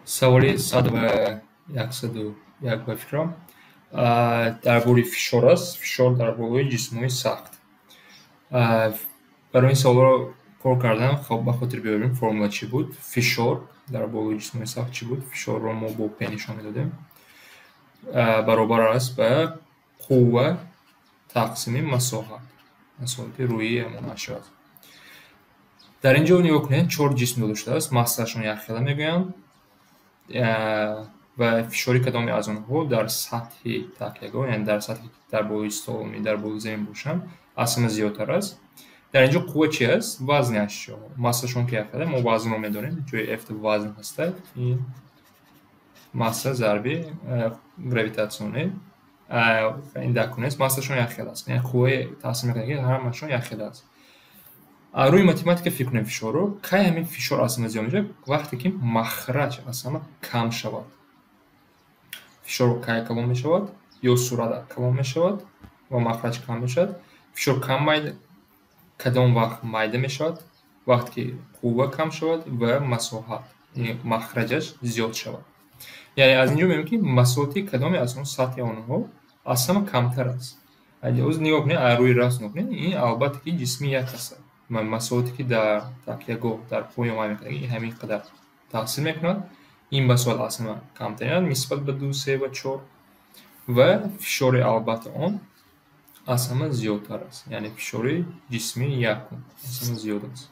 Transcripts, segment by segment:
Саволи 101, ба фикрам, дар бораи фишор аст. Фишор дар болои ҷисмҳои сахт. Барои ин саволро кор кардан, хоб, ба хотир биёрем, формула чӣ буд? Фишор дар болои ҷисмҳои сахт чӣ буд? Фишорро мо бо P нишон медодем. Баробар аст ба қувва тақсими масоҳат. Масоҳати рӯии ҳамон ашё аст. Дар ин ҷо нигоҳ кунед, чор ҷисм дода шудааст, массаашон якхела мегӯянд ва фишори кадоме аз онҳо дар сатҳи такягоҳ, яъне дар сатҳи дар болои стол, дар болои замин бошанд, аз ҳама зиёдтар аст. Дар ин ҷо қувва чи аст? Вазни ашё. Массашон ки якхела, мо вазнро медонем, ҷои F вазн ҳаста, ин масса зарби гравитатсионӣ ин дакун аст, массашон якхела аст. Яъне қувваи таъсир мекунад, ки ҳамашон якхела аст. Аз рӯи математика фикр кунем фишорро. Кай ҳамин фишор аз ҳама зиёд мешавад? Вақте ки махраҷ аз ҳама кам шавад. Фишор кай калон мешавад? Ё суръат калон мешавад ва махраҷ кам мешавад. Фишор кам майда кадом вақт майда мешавад? Вақте ки қувва кам шавад ва масоҳат, махраҷаш зиёд шавад. Яъне аз ин ҷо мебинем, ки масоҳати кадоме аз он сатҳи онҳо аз ҳама камтар аст. Ҳозир нигоҳ кунед, аз рӯи расм нигоҳ кунед, ин албатта ки ҷисми як аст. Масоҳате ки дар такягоҳ дар поён май мекунад, ин ҳамин қадар таъсир мекунад. Ин масоҳат аз ҳама камтарин нисбат ба ду, се ва чор ва фишори албатта он аз ҳама зиёдтар аст. Яъне фишори ҷисми якум аз ҳама зиёд аст.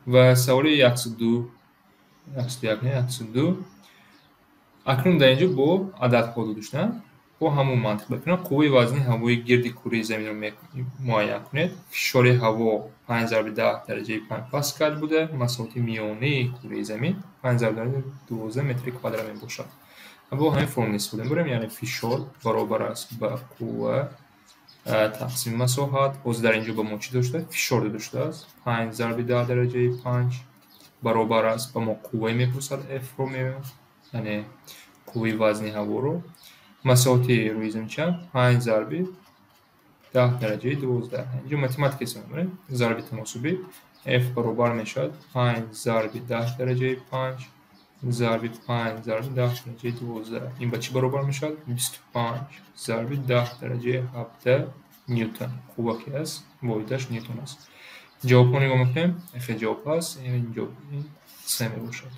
Ва саволи 102, 101 не, 102. Акнун дар ин ҷо бо ададҳо дода шудаанд. Бо ҳамон мантиқ бикунем, қувваи вазнии ҳавои гирди кураи заминро муайян кунед. Фишори ҳаво 5 зарби 10 дараҷаи 5 паскал буда, масоҳати миёнаи кураи замин 5 зарби 12 метри квадрат мебошад. Бо ҳамин формула истифода мебарем, яъне фишор баробар аст ба қувва тақсими масоҳат. Ҳозир дар ин ҷо ба мо чӣ дода шудааст? Фишор дода шудааст. 5 зарби 10 дараҷаи 5 баробар аст ба мо қуввае мепурсад, F-ро меоям, яъне қувваи вазни ҳаворо. Масоҳати рӯи замин чанд? 5 зарби 10 дараҷаи 12. Инҷо математика истифода мебарем. Зарби таносубӣ F баробар мешавад 5 зарби 10 дараҷаи 5 зарби 5 зарби 10 дараҷаи 12. Ин ба чӣ баробар мешавад? 25 зарби 10 дараҷаи 17 ньютон. Қувва ки аст, воҳидаш ньютон аст. Ҷавобҳо нигоҳ мекунем. Хел ҷавоб ҳаст. Ин ҷавоб С мебошад.